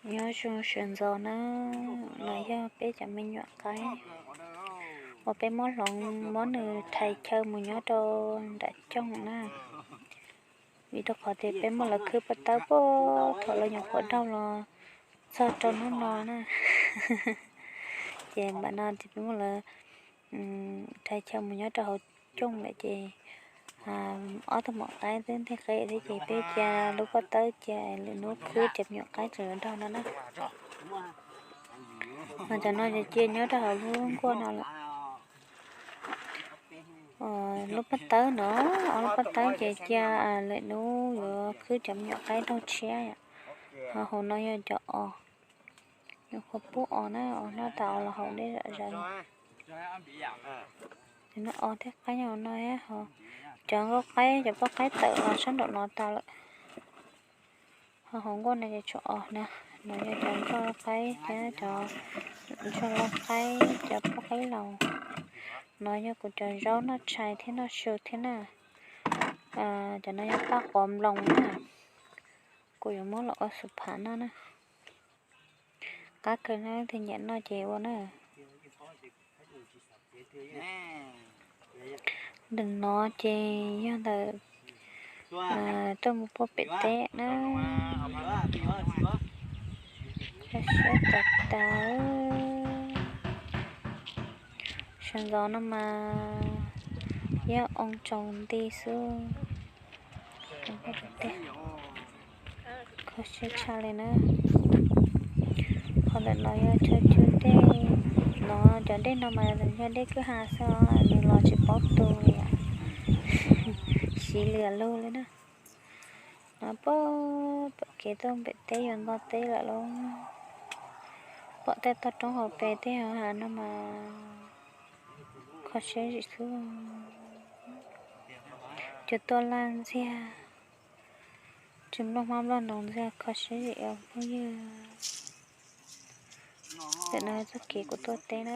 Nyob zoo sawv ntxov na, no yog peb cov me nyuam qaib uas peb muab hloov muab nws rhais chaw mus nyob rau nram cooj na. Vim rau qhov tias peb muab lawv khwb pob tawb puag thaum lawv nyuam qhuav daug los txog rau hnub no na. Ces npam no ces peb muab lawv rhais chaw mus nyob rau hauv cooj lawm ces ob tug maum qaib twb nteg qe thiab ces peb cia lub pob tawb cia lwm hnub khwb cov me nyuam qaib tseem yuav daug no na. Mas cov no ces cia nyob rau hauv lub nkuaj no lawm. Lub pob tawb no, ob lub pob tawb ces cia lwm hnub yuav khwb cov me nyuam qaib daug tshiab yom. Ho hauv no yog cov os, nyuam qhuav pub os na, os noj tas os los haus dej zom zaws. Os thiab qaib nyob hauv no, cov nkauj qaib cov poj qaib tawm los sab nraum no tas lawm. Ho hauv nkuaj no ces tshuav os na, no yog cov ntsuag qaib thiab cov ntsuag lau qaib cov poj qaib laus. No yog kuv cov zaub noj tshais thiab noj su thiab na. Cov no yog paj quav nploos na, kuv yuav muab los ua xu phav noj na. Qab kawg na, leej twg nyiam noj ces ua na. Ntawm no ces yog ntawm tuaj mus puag pem teb na. Kho siab tas tas. Sawv ntxov no mas yog oo tsaus nti xwb. Kho siab tshaj li na. Qhov ntawm no yog chaw cug dej, no cov dej no mas yog dej kwj ha xwb os, nws los tsis paub tu li. Siv liam lug li na. No pom kev tuaj pem teb yuav nto teb lawm lauj. Pom tej toj roob hauv pes tej hauv hav no mas kho siab zim xwb. Cua tuaj laj ntxiag, tsis nplooj hmab nplooj noog ntxiag, kho siab zim os phooj ywg. Ntawm no txoj kev kuv tuaj teb na.